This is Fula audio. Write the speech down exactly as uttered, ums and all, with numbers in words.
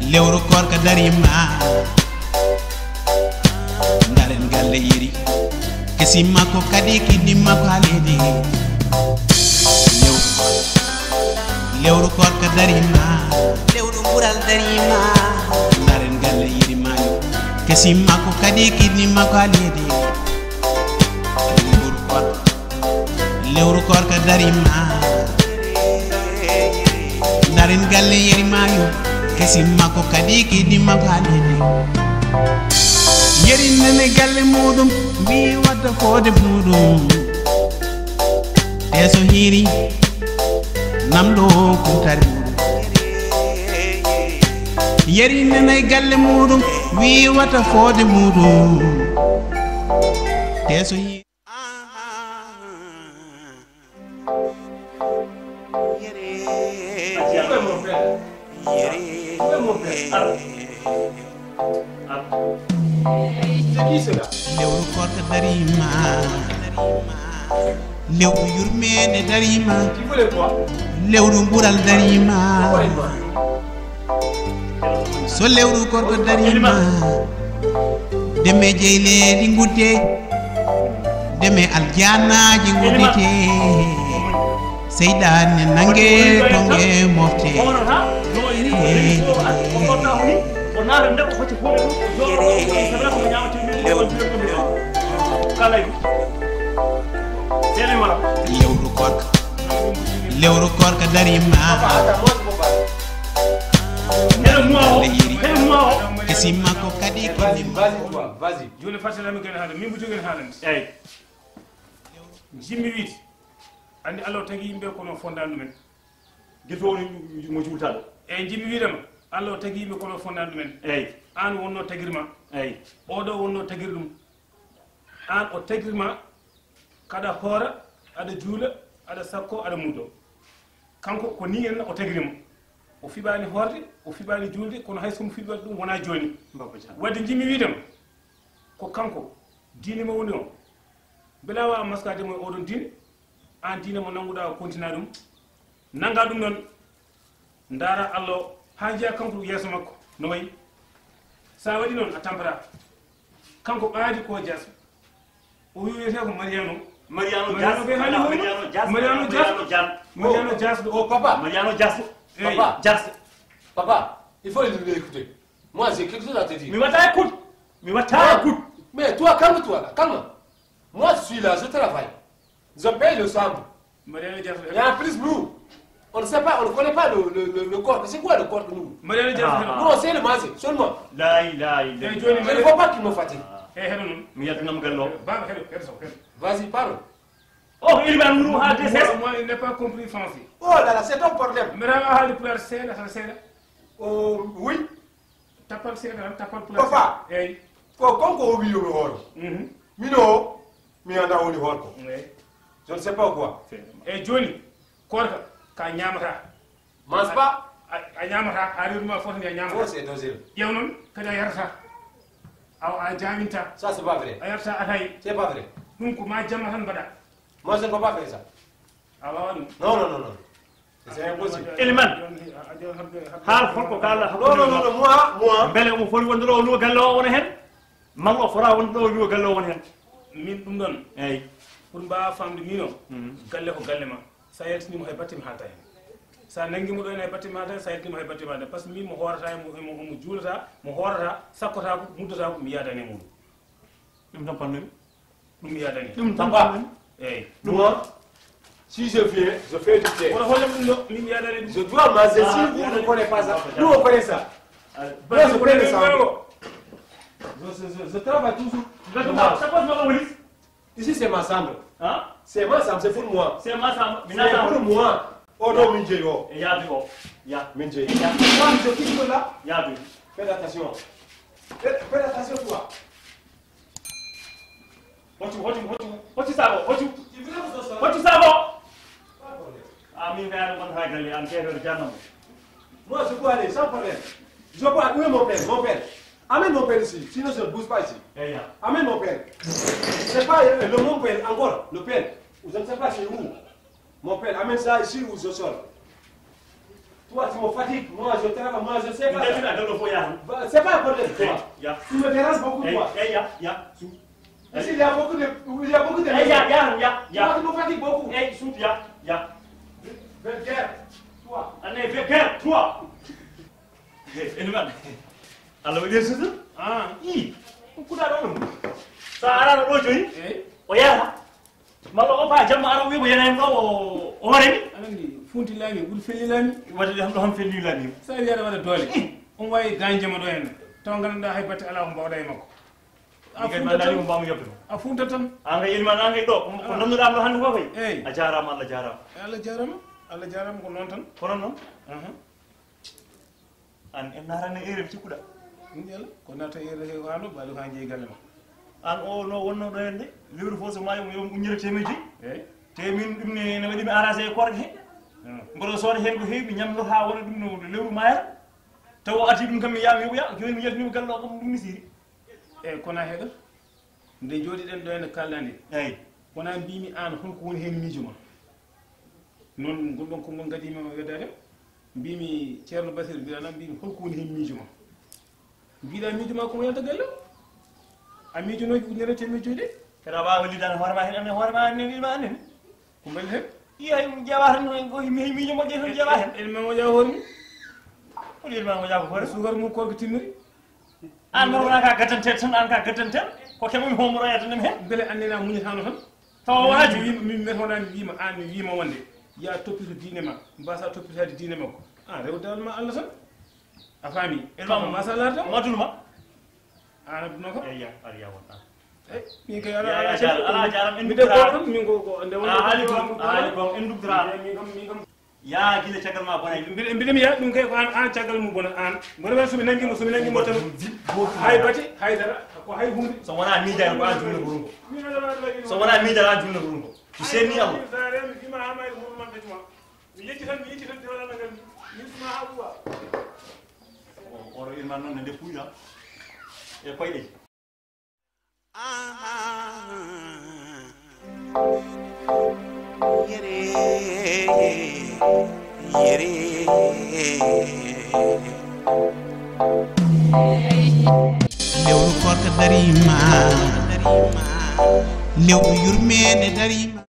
Lewru koorka dariima, ndaren galle Yeri. Kesi makko kadi kiddi makko haa leydi. Lew-, lewru koorka dariima, lewru ɓural dariima, ndaren galle Yeri Maayo. Kesi makko kadi kiddi makko haa leydi. Lewru koorka. Lewru koorka dariima. Ndaren galle Yeri Maayo. Kesi makko kadi kiddi makko haa leydi. Yeri nani galle muuɗum, wi'i wadda fodde muuɗum. Te so hiiri, namdo kumtari muuɗum. Yeri nani galle muuɗum, wi'i wadda fodde muuɗum. Te so hiiri. Lewru koorka dariima. Lewru yurmeende dariima. Lewru ɓural dariima. So lewru koorka dariima, deme jeyleeɗi ngudde, deme aljanaaji nguddite, seyɗaane nange tonge mofte. Lewru koorka, lewru koorka dariima. Kesi makko kadi kiddi makko. Vas-y, toi, vas-y. Jooni fattana mi gene haalde, min mbo jogii haalande. Eyyi. Jimmi wiide, anndi Allah o tagi yimɓe kono fondaani ɗumen. Gila woni mo juultaɗo. Eyyi, jimmi wiide ma, Allah o tagi yimɓe kono fondaani ɗumen. Eyyi. Aan wonno tagir ma. Eyyi. Oɗo wonno tagir ɗum. Aan o tagir ma, kaɗa hoora, aɗa juula, aɗa sakko, aɗa muddo. Kanko ko ni en o tagiri mo. O fiɓaani hoorde, o fiɓaani juulde, kono hay so mo fiɓi waɗde ɗum wonaa jooni. Mbabba Dia. Wadde jimmi wiide ma, ko kanko, diine mo woni o. Mbela a waawa maskaade mo e oɗon diine, aan diine mo nannguɗaa o kontina ɗum. Nannga ɗum noon, ndaara Allah o, haa njiya kanko yeeso makko, no wayi. So a waɗi noon, a tampata. Kanko ɓaadi ko Dias. O wiyetee ko Mariano. Mariano Mariano Dias. Ɓe haali Mariano Dias. Mariano Dias. Mariano Dias. Mariano Dias ɗo. Oh, papa. Mariano Dias. Eyyi. Papa. Dias. Papa, il faut lui écouter. Moi, j'ai quelque chose à te dire. Mi watta écoute. Mi watta écoute. Mais toi, calme-toi là, calme. Moi, je suis là, je travaille. Je paye le chambre. Mariano Dias. Et en plus, nous, on ne sait pas, on ne connaît pas le, le, le, le corps. C'est quoi le corps, nous? Mariano Dias. Ah. Non, c'est le masé, seulement. La ilaha illallah. Eyyi, jooni, il ne faut pas qu'il me fatigue. Eyyi, heɗo noon. Mi yaltinam galle o. Baaba, heɗo, heɗo, heɗo. Vas-y, parle. Oh, il va nous raconter ça. Moi, moi, il n'est pas compris français. Oh là là, c'est ton problème. Mi rewaa haalde pulaar seeɗa, tan seeɗa. Oh, oui. Tappal seeɗa tan, tappal pulaar. Papa. Seeɗa. Eyyi. Ko kanko o wi yo mi hooro. Mhm. Min o, mi anndaa woni hoorko. Eyyi. Je ne sais pas quoi. Eyyi, jooni, koorka, ka ñaamata. Mange pas. A, a, a ñaamata, a reedu ma foti ndi a ñaamata. Oh, c'est dangereux. Ƴeew noon, kadi a yarata. A, a jaawinta. Ça, c'est pas vrai. A yarata ataye. C'est pas vrai. Ɗum ko ma jamma tan mbaɗa. Moi, je ne peux pas faire ça. A waawaa ɗum. Non, non, non, non. C'est impossible. Eliman, haal holko ka Allah. Non, non, non, non, moi, moi. Mbele omo foti wonde ɗo o luwa galle o wona heen? Malla o fota wonde ɗo o luwa galle o wona heen? Min ɗum ɗon. Eyyi. Pour mbaawa faamde min o, mhm, galle ko galle ma. So a yaltiniima hay batte mi haalta heen. So a nanngiima ɗo ene hay batte mi haalta heen, so a yaltiniima hay batte mi haalta heen. Par ce que min mo hoorata e mo, e mo, mo juulata, mo hoorata, sakkotaako, muddotaako, mi yaadaani e muɗum. Ɗum tan pannu-mi. Ɗum mi yaadaani. Ɗum tan pannu-mi. Eyyi. Moi, si je viens, je fais du thé. Kono hollem ɗum ɗo, min mi yaadaani ɗum. Je dois manger, si vous ne connaissez pas ça, nous on connaît ça. Moi, je paye le chambre. Je, je, je, je travaille toujours. Ici, c'est ma chambre. Hein? C'est ma chambre, c'est pour moi. C'est ma chambre. C'est pour moi. Oh non, min jeyi o. E yaadu o. Ya. Min jeyi. Ya. Moi, je quitte là. Yaadu. Fais attention. Fais, fais attention, toi. Hoccu, hoccu, hoccu, hoccu saabo, hoccu. Hoccu saabo. Ah, min kay, an wonta ha galle, an keeto jannamo. Moi, je peux aller sans problème. Je peux aller. Où est mon père? Mon père. Amène mon père ici. Sinon, je ne bouge pas ici. Eya. Amène mon père. C'est pas, euh, le mon père encore. Le père. Je ne sais pas c'est où. Mon père, amène ça ici ou je sors. Toi, tu me fatigues. Moi, je travaille. Moi, je sais pas. Ndettuɗa dolo fof yahan. Bah, c'est pas un problème, toi. Ya. Tu me déranges beaucoup, toi. Ya, ya, ya. Ici, il y a beaucoup de, il y a beaucoup de... Ya, ya, ya, ya. Toi, tu me fatigues beaucoup. Ey, suut, ya, ya. Vulgaire, toi. An ne vulgaire, toi. Ene man. Allah waɗi sutur. Ah, i. Kuɗa ɗo ɗum. Sa arano ɗo joyi. Ey. O yaha. Malla o faa jamma ara o wiya mo yana hen ɗo o, o warani. Aɗa anndi, funti laami, ɓuri felli laami. Waɗi ɗo, ɗo hon felli laami. Sa wiyaɗa waɗa doole. Ih. On waawi gaañde ma ɗo hen. Taw nganndanɗaa hay batte alaa ko mbaawɗaa e makko. A funtat tan. Ko mbaawmi yobde ko. A funtat tan. An kay, Elimane, an kay ɗo, ko, ko nannuɗaa am ɗo hannde ko kay. Eey. A jaaraama, Allah jaaraama. Allah jaaraama, Allah jaaraama, ko noon tan. Ko noon noon? Aha. An en naatani erreur cikkuɗaa. Min Yalla, ko naata erreur he ko hano, baɗo ko han jeeyi galle ma. An o no wonno ɗo hende, lewru fof so maayi mo yo uññere teemeji. Eey. Te min ɗum ne, ne waɗi mi arrangé e korka he. Ah. Mboɗo sooda heen ko heewi, ñamlo haa wona ɗum no lewru maaya. Taw o arti ɗum kam mi yaa mi yoɓoya, jooni mi yaltini ko galle o kam ɗum mi siiri. Eey, kono a heɗo? Nde jooɗiɗen ɗo hende kalɗa nde. Eey. Wona mbimi an holko woni heen miijo ma? Noon ngon ɗon konngol ngadimi ma weddaade. Mbimi Ceerno Basiir, mbiɗa nan mbimi holko woni heen miijo ma? Mbiɗa miijo ma ko mo yalta galle o. A miijonooki ujunere teemeɗe joyi de. Kadi a waawa liddaade hoore ma heen, anne hoore ma, anne wiɗma, anne ni. Ko mbaɗi heen? Iya, mi ƴeewa tan, ko mi miijo moƴƴo tan ƴeewa heen. En ma moƴƴa hoore mum. Ko wiɗma moƴƴa ko hoore? Suukar mum korko timmiri. An noon wona ka gaddantel tan, an ka gaddantel. Ko keɓomi homoroya tan nem heen. Mbele annena muñatano tan? Tawa wona joyi. Min, min, min wona mi wiima, an mi wiima wonde, ya toppito diine ma, mbasa toppitaade diine makko. An rew dawal ma Allah tan. A faami? Elma ma sa larta. Madul ma. An abduno ko? Ya, ya, ar ya won an. Eh, min kay ala, ala, ala, ala, ala, ala, min de ko min ko, ko nde wona. A haali ko, a haali ko, en dugdra. Min kam, min kam. Ya gila caggal ma bonay. Mbiɗa, mbiɗa mi ya ɗum kay ko an, an caggal mum bona an. Mboɗo wen somi nangi mo, somi nangi mo tan. Hay bati, hay dara, ko hay hunde. So wona miijaade ko an jumna ko rungo. So wona miijaade an jumna ko rungo. Ci senni Allah. Mi yecci tan, mi yecci tan, mi yecci tan, mi yecci tan. O, oro ilman noon ne nde puya. E koyɗe. Aha. Yere, yere. Lewru koorka dariima, lewru yurmeende dariima.